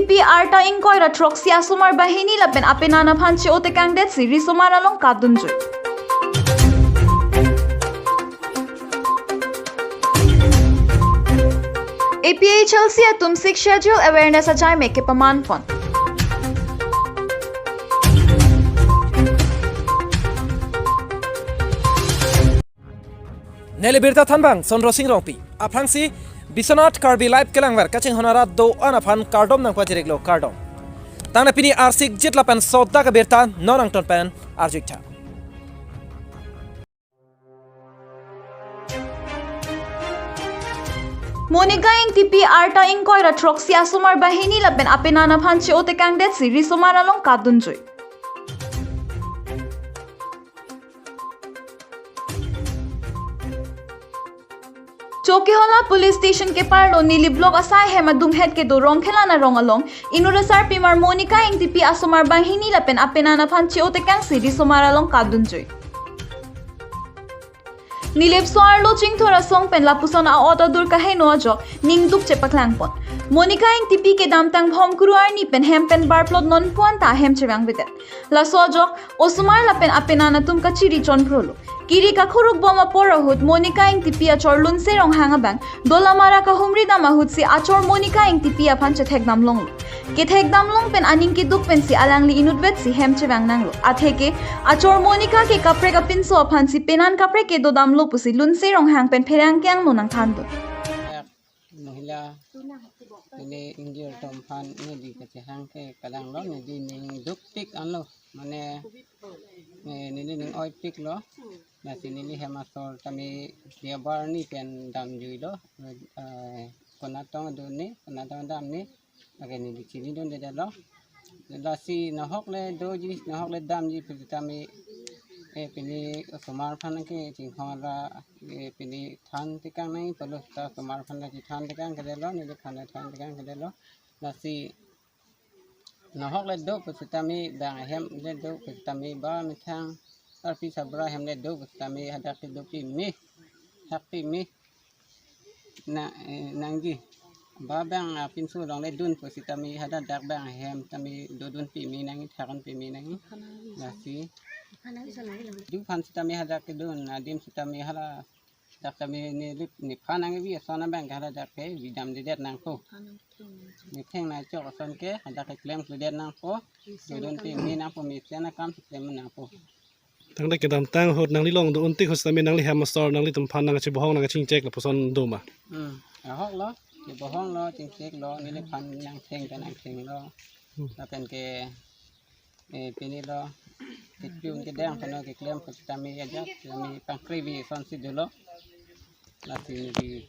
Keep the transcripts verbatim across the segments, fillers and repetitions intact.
P arta ingkoi ra throksi asomar banghini lapen apenan aphan che-o tekangdetsi risomar along katdunjui. A P H L C atum Sixth Schedule awareness achaime kepaman pon. Neli birta thanbang Sondro Sing Rongpi. Aphrangsi Biswanath Karbi Live kelangver kachinghon arat do-an aphan kardom nangpajiriklo, kardom. Tangte pini arsik jit lapen sodak abirta non angton pen arjuik tha. Monica Engtipi arta ingkoi ra throksi asomar banghini lapen apenan aphan che-o tekangdetsi risomar along katdunjui. Chokihola Police Station keparlo Nilip Block asai hem adunghet kedo Rongkhelan arong along inut asarpimar Monica Engtipi asomar banghini lapen apenan aphan che-o tekangsi risomar along katdunjui. Nilip so-arlo chingthur asong pen lapuson a-ot adur kaheno ajok ningduk chepaklang pon. Monica Engtipi kedamtang Bhomkuru arni pen hem pen barplot non puan ta hem chevangvedet. Laso ajok osomar lapen apenan atum kachiri chonprolo. Kiri kakhuruk bom apor ahut Monica Engtipi achor Lunse Ronghang abang Dolamara kahumri dam ahutsi achor Monica Engtipi aphan chethek damlonglo. Kethek damlong pen aning keduk pensi alangli inutvetsi hem chevang nanglo. Atheke achor Monica ke kaprek apinso aphansi penan kaprek kedo damlo pusi Lunse Ronghang pen pherangke angno nangthandun. Mohila, neli ingjir atum aphan neli kachehang ke kadanglo, neli ningdukpik anlo, mane, eh, neli ning-oipiklo. Lasi neli hem asor tame dia bar ni pen damjuilo, eh, konatong do ni, konatong dam ni, lake neli chinidundedetlo. Lasi nahok le doji, nahok le damji pusitame, eh, pini osomar aphan ke chinghon ra, eh, pini than tekang nangji pulo ta osomar aphan lake than tekang kedetlo, neliphan le than tekang kedetlo. Lasi nahok le do pusitame bang ahem le do pusitame ba methang arpi sabra ahem le do pusitame hadak ke dopime, hakpime na, eh, nangji. Ba bang apinso along le dun pusitame hadak dak bang ahem tame dodunpime nangji, thakonpime nangji. Lasi duphan sitame hadak kedun, adim sitame hala dak tame nelip nephan nangkevi ason abang ke hala dak ke vidamdedet nangpo. Netheng nangchok ason ke hadak ke klemkledet nangpo. Dodunpime nangpo, mesen akam si klem nangpo. Tangte kedamtang ahut nangli long do-un tik ahut sitame nangli hem asor nanglitum aphan nangkachebohong nangkachingchek lapuson doma? Hmm. Ahoklo, chebohonglo, chingcheklo, neliphan nangtheng ta nangthenglo. Hmm. Lapen ke, eh, pini lo, kepiun kedang kono keklem pusitame ajat, kami pangkrevi asonsi dolo. Lasi neli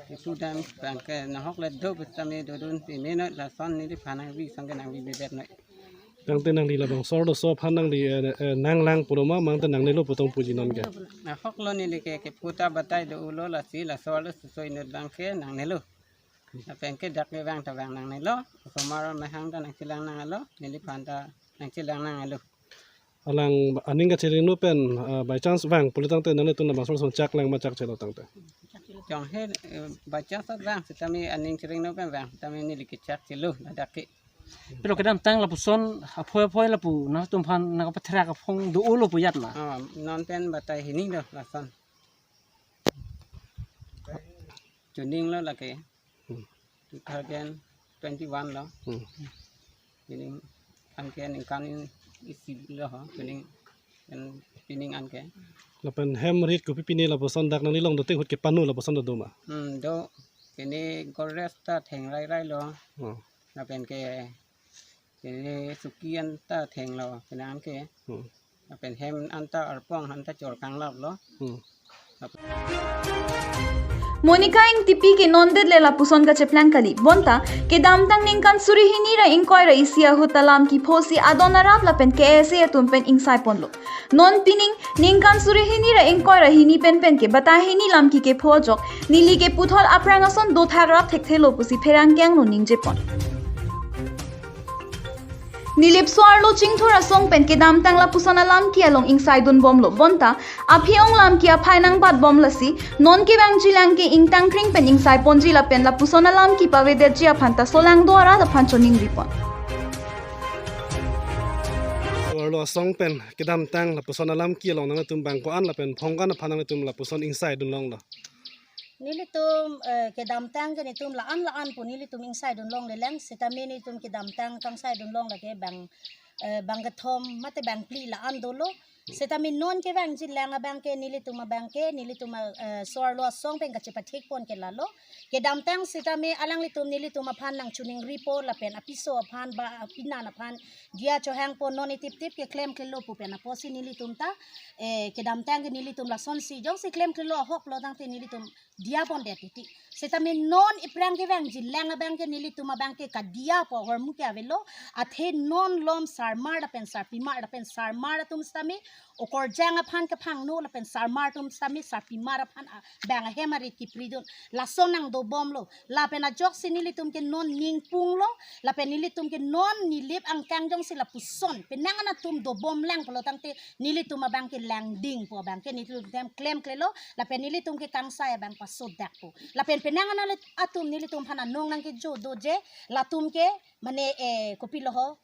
kesudam bang ke nahok le do pusitame dodunpime noi, lason neliphan nangvi asong ke nangvivedet noi. Tangte nangli labangso arloso aphan nangli, eh, eh, nanglang puroma, mangte nangnelo pu tong puji non ke? Ahoklo, neli ke kepu ta batai do-ulo, lasi laso arloso inut bang ke nangnelo. Lapen ke dak ke vang ta vang nangnelo. Osomar amahang ta nangchelang nanglo, neliphan ta nangchelang nanglo. Alang aning kachirino pen, ah, by chance vang pulo tangte nanglitum labangso arloso chaklang ma chakchelo tangte? Jong he, eh, by chance vang sitame aning chirino pen vang sitame neli ke chakchelo ladak ke. Pero kedamtang lapuson aphoi aphoi lapu nangtumphan nangkapatherak aphong do-ulo pu ajat ma? Oh, non pen batai hini lo lason. Chuning lo lake. Hmm. Two thousand twenty-one lo. Hmm. Chuning anke ningkan isi lo ho, chuning kan pining anke. Lapen hem rit kopi pine lapuson dak nangli long dotik ahut kepanu lapuson do doma? Hmm, do. Kene Godrej ta theng rairailo. Hmm. Lapen ke kene suki an ta thenglo, kene anke. Hmm. Lapen hem an ta arpong an ta chorkanglaplo. Hmm. Monica Engtipi ke nondet le lapuson kacheplang kali. Bonta, kedamtang ningkan suri hini ra ingkoi ra isi ahut ta lam kephosi adon arap lapen K S A atum pen ingsai ponlo. Non pining, ningkan suri hini ra ingkoi ra hini pen pen ke batai hini lam kepho ajok, neli ke puthot aphrang ason dothak rap thekthelo pusi pherangke angno ningje pon. Nilip so-arlo Chingthur asong pen kedamtang lapuson alam ke along ingsaidun bomlo bonta, aphi ong lam ke aphai nangbat bom lasi, non kevangji lang ke ingtangkring pen ingsaipon ji lapen lapuson alam ke pavedetji aphan ta solangdo arat aphan choningri pon. So-arlo asong pen kedamtang lapuson alam ke along nangtum bang ko-an lapen phong ko-an aphan nangtum lapuson ingsaidun longlo? Nelitum, eh, kedamtang ke nelitum la-an la-an pu nelitum ingsaidun longle lang, sitame nelitum kedamtang kangsaidun long lake bang, eh, bang kethom mate bang phli la-an dolo. Sitame non kevangji lang abang ke nelitum abang ke, nelitum, eh, so-arlo asong pen kachepathek pon ke lalo. Kedamtang sitame alanglitum nelitum aphan nangchoningri po lapen apiso aphan ba apinan aphan diya chohang po, non itip tip ke klemklelo pu pen apotsi nelitum ta, eh, kedamtang ke nelitum lasonsi jongsi klemklelo ahok lo tangte nelitum diya pondet titi. Sitame non iphrang kevangji lang abang ke nelitum abang ke kadiya po ahormu ke avelo. Athe non lom sarmar lapen sarpimar lapen sarmar atum sitame okorjang aphan kaphangno lapen sarmar atum sitame sarpimar aphan a-, bang ahem arit kipridun. Lason nangdo bomlo. Lapen ajoksi nelitum ke non ningpunglo. Lapen nelitum ke non Nilip angkang jongsi lapuson penang an atum do bom lang pulo tangte nelitum abang ke langding po abang ke nelitum klemklelo, lapen nelitum ke kangsai abang pasodakpo. Lapen penang an atum nelitum aphan anong nangkejo doje, latum ke mane, eh, kopilo ho,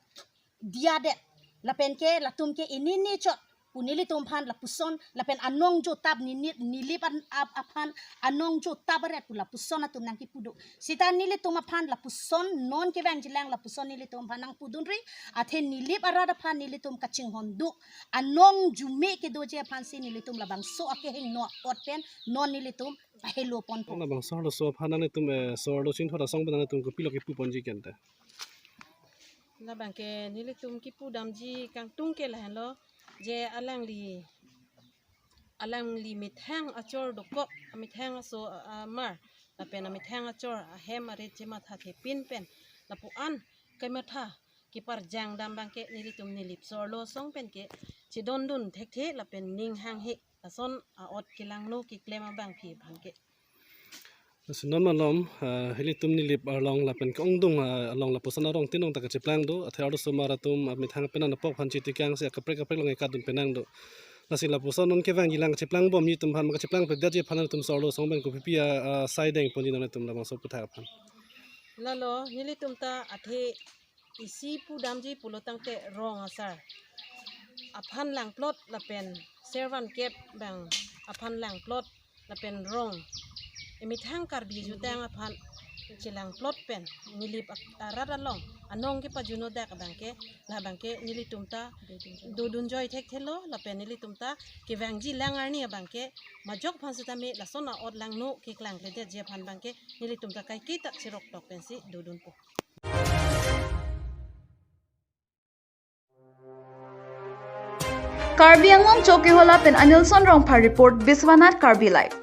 diyadet. Lapen ke latum ke ini ni chot pu nelitum aphan lapuson, lapen anong jotap ni, ni, Nilip an ap, aphan anong jotap aret pu lapuson atum nangkipudo. Sita nelitum aphan lapuson non kevangji lang lapuson nelitum aphan nangpudunri, athe Nilip arat aphan nelitum kachinghon duk. Anong jume kedoji aphansi nelitum labangso akehingno ot pen non nelitum pahelo ponpo. Labangso arloso aphan nangtum, eh, so-arlo Chingthur asong pen nangtum kopilo kipu ponji kenta? Labang ke nelitum kipudamji kangtung ke lahenlo, je alangli, alangli methang achor dokok, amethang aso, a, amar, lapen amethang achor ahem arit chemathathepin pen lapu-an kematha keparjang dam abang ke nelitum Nilip so-arlo asong pen ke chedondun thekthe lapen ning hanghe lason a-ot kelangno keklem abangpi abang ke. Lasi non malom, ah, ilitum Nilip arlong lapen ke-ongdung, ah, along lapuson arong tin-ong ta kacheplang do, athe arlosomar atum, ah, methang pen anapok aphan chitikangsi akaprek kaprek along ekadun penang do. Lasi lapuson non kevangji lang kacheplang bomji atum aphan, ma kacheplang pedetji aphan atum so-arlo asong pen kopipi, ah, ah, saideng ponji nangtum labangso aputhak aphan? Lalo, nelitum ta athe isi pudamji pulo tangte rong asar aphan langplot lapen servan kep abang aphan langplot lapen rong emethang Karbi ajutang aphan chelangplot pen Nilip ak-, arat along anong kepajunodak abang ke, labang ke nelitum ta dodunjoi thekthelo lapen nelitum ta kevangji lang arni abang ke majok aphan sitame lason a-ot langno keklang kledetji aphan abang ke nelitum ta kaiketa cheroktok pensi dodunpo. Karbi Anglong Chokihola pen Anilson Rongphar report, Biswanath Karbi Live.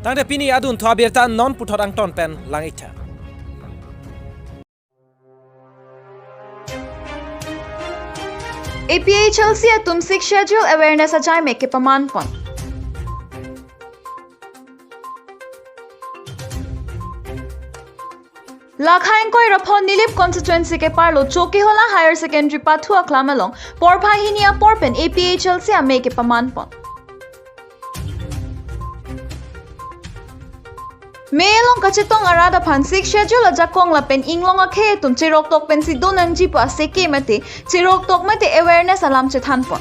Tangte pini adunthu abirta non puthot angton pen lang-iktha. A P H L C atum Sixth Schedule awareness achaime kepaman pon. Lakha ingkoi ra pho Nilip constituency keparlo Chokihola Higher Secondary pathu aklam along porphai hini apor pen A P H L C amei kepaman pon. Mei along kachetong arat aphan Sixth Schedule ajakong lapen inglong akhei atum cheroktok pensi donangji pu aseke mate cheroktok mate awareness alam chethan pon.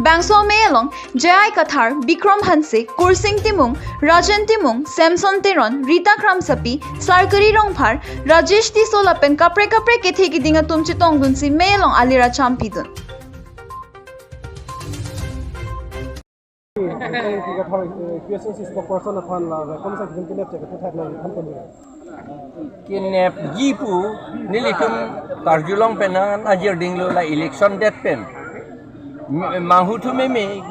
Bangso amei along J I Kathar, Bikram Hanse, Kursing Timung, Rajan Timung, Samson Teron, Rita Kramsapi, Sarkari Rongphar, Rajesh Tisso lapen kaprek kaprek kethe kiding atum chetongdunsi mei along alir acham pidun. P S S C spokesperson aphan la welcome sa kidim kinep chek kethat na than pon. Kinepji pu nelitum karjulong pen nang ajir dinglo la election det pen. M-, manghu thu meme,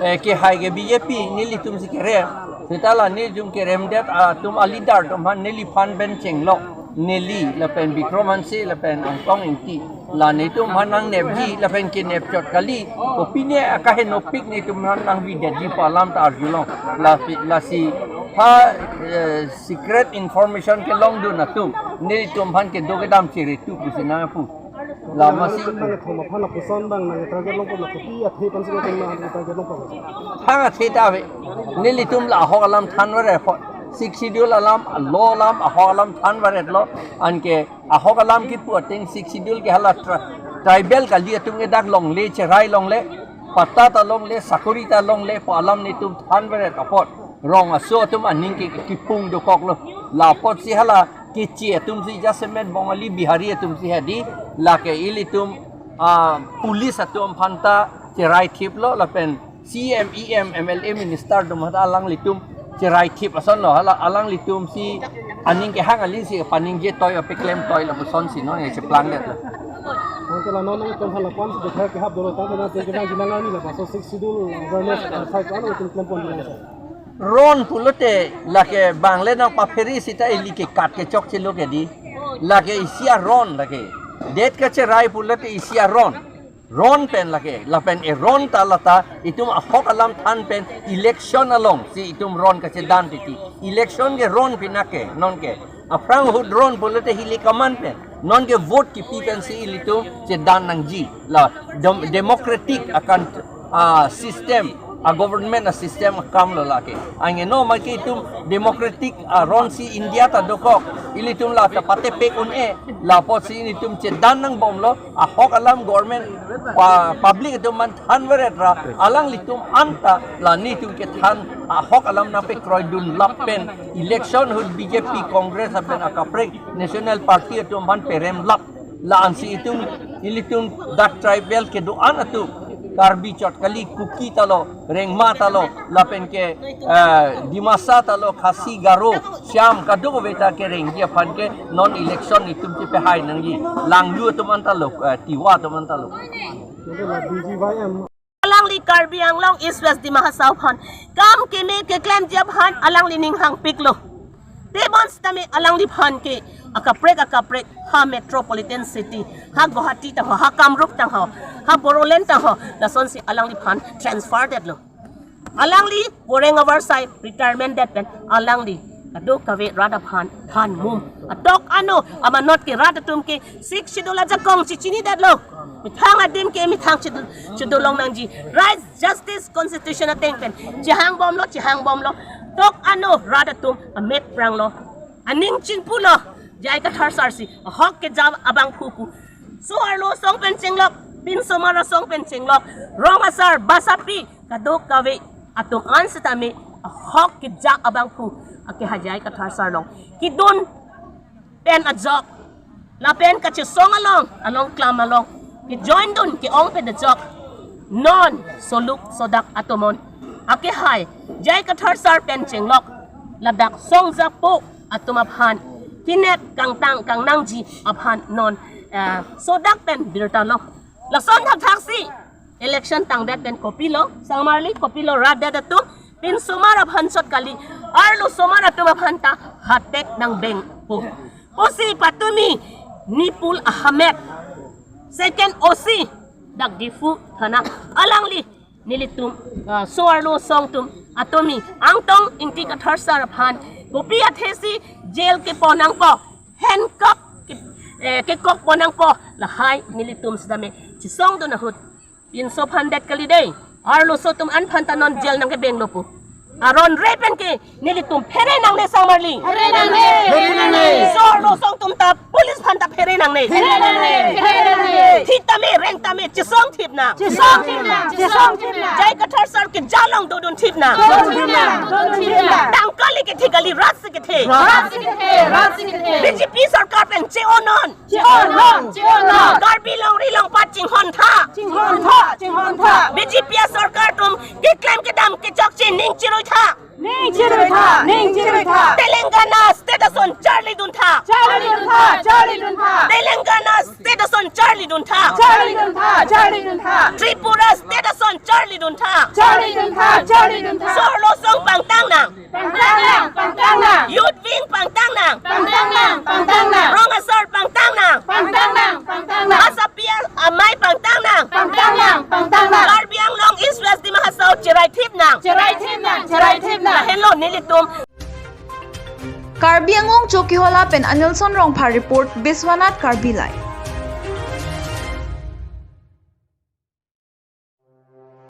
eh, kehai ke B J P nelitum si kerem. Seta la nelitum keremdet atum a-leader atum aphan neliphan pen chenglok. Neli lapen Bikram Hanse lapen Angtong Engti, la netum aphan nangnepji lapen kenep chot kali, kopine akahenopik netum aphan nangvidetji pu alam ta arjulong. Lasi, lasi ha, eh, secret information kelongdun atum nelitum aphan kedo kedam cheretu pusi nangpu. Lama si. Nang thoma aphan apuson bang nang target longpo, na kopi athe pensi nang target longpo? Thang athe ta ave. Nelitum la ahok alam thanvaret apot, Sixth Schedule alam, law alam, ahok alam thanvaretlo. Anke ahok alam kipu ateng Sixth Schedule ke hala tri-, tribal kali atum ke dak longle, cherai longle, patta ta longle, sakori ta longle pu alam netum thanvaret apot, rong aso atum aning ke kipung dokoklo. La apotsi hala Keche atumsi, jasemet Bongali Bihari atumsi hedi, lake ilitum, ah, police atum aphanta cherai thiplo lapen C M, E M, M L A, minister atum aphanta alanglitum cherai thip asonlo, hala alanglitumsi aning kehang alingsi paningje toi ape klem toi lapusonsi non ya cheplangdetlo. Oke, la non nangtum hala pon si dekha ke hap dolo tang tang tang tang jinang ani la baso Sixth Schedule awareness, ah, sai ko ano tum klem pon jinang sa. Ron pulote lake bangle nangpaphere sita ili kekat kechokchelo ke di. Lake isi aron lake. Det kacherai pulote isi aron. Ron pen lake. Lapen eron ta lata itum ahok alam than pen election alongsi itum ron kachedan titi. Election ke ron pinake nonke. Aphrang ahut ron pulote hili kaman pen. Nonke vote kipi pensi ilitum chedan nangji. La dem-, democratic akan, ah, system, a government a system akam lo lake. Angno ma ke itum democratic aron si India ta dokok. Ilitum la ta patepek un-e, la apotsi ilitum chedan nangbomlo, ahok alam government pa-, public atum aphan thanvaret ra, alanglitum anta la netum kethan ahok alam nangpekroidun lapen election ahut B J P, Congress lapen akaprek National Party atum aphan peremlap. La ansi itum, ilitum dak tribal kedo-an atum, Karbi chot kali, Kuki ta lo, Rengma ta lo, lapen ke, eh, Dimasa ta lo, Khasi, Garo, Shyam, kadokave ta kerengji aphan ke non election itum chepehai nangji. Langlu atum anta lo, eh, Tiwa atum anta lo. Alangli Karbi Anglong East West Dima Hasao aphan kam keme keklemji aphan alangli ning hangpiklo. Tebon sitame alangliphan ke akaprek akaprek ha metropolitan city, ha Guwahati tangho, ha Kamrup tangho, ha Bodoland tangho, lasonsi alangliphan transfer detlo. Alangli poreng avarsai retirement det pen alangli kadokave rat aphan than mum. Atok ano amanot ke rat atum ke Sixth Schedule ajakong chechinidetlo. Methang adim ke methang chedu-, chedulong nangji. Rights, justice, constitution ateng pen chehangbomlo, chehangbomlo. Tok ano rat atum amet pranglo. Aning chingpulo. J I Kathar sir si ahok keja abangphu pu. So-arlo asong pen chenglok, pinsomar asong pen chenglok, rong asar, basapi, kadokave atum an sitame ahok keja abangphu ake ha J I Kathar sir along kedun pen ajok, lapen kachesong along, along klam along kejoindun ke-ong pen ajok, non soluk sodak atum an akehai J I Kathar sir pen chenglok ladak songjapo atum aphan kinep kangtang kangnangji aphan non, eh, sodak pen birtalo. Lason thakthaksi election tangdet pen kopilo, sangmarli kopilo, rat det atum, pinsomar aphan chot kali, arlosomar atum aphan ta hatek nangbengpo pusi patumi Nipul Ahmed, second O C, dak Diphu thana, alangli nelitum, ah, so-arlo asong atum, atumi Angtong Ingti Kathar sir aphan kopi athesi jail kepon nangpo, handcuff ke, eh, kekokpon nangpo, lahai nelitum sitame chesongdun ahut pinso aphan det kali dei. Arloso atum an aphan ta non jail nangkebenglo pu. Aron re pen ke nelitum phere nangne, sangmarli. Phere nangne. Phere nangne. So-arlo asong atum ta police aphan ta phere nangne. Phere nangne. Phere nangne. Thip tame, reng tame, chesong thip nang. Chesong thip nang. Chesong thip nang. J I Kathar sir keja along dodun thip nang. Dodun thip nang. Dodun thip nang. Tang kali kethe kali, rat si kethe. Rat si kethe. Rat si kethe. B J P sorkar pen che-onon. Che-onon, che-onon. Karbi longri longpat chinghon tha. Chinghon tha, chinghon tha. B J P sorkar atum keklem kedam kechokche aning chirui tha. Ning chirui tha, ning chirui tha. Telangana state ason charlidun tha. Charlidun tha, charlidun tha. Telangana state ason charlidun tha. Charlidun tha, charlidun tha. Tripura state ason charlidun tha. Charlidun tha, charlidun tha. Sorlo song pangtang nang. Pangtang nang, pangtang nang. Youth wing pangtang nang. Pangtang nang, pangtang nang. Rong asar pangtang nang. Pangtang nang, pangtang nang. Asapi amei pangtang nang. Pangtang nang, pangtang nang. Karbi Anglong East West Dima Hasao cherai thip nang. Cherai thip nang, cherai thip nang. Lahenlo nelitum. Karbi Anglong Chokihola pen Anilson Rongphar report, Biswanath Karbi Live.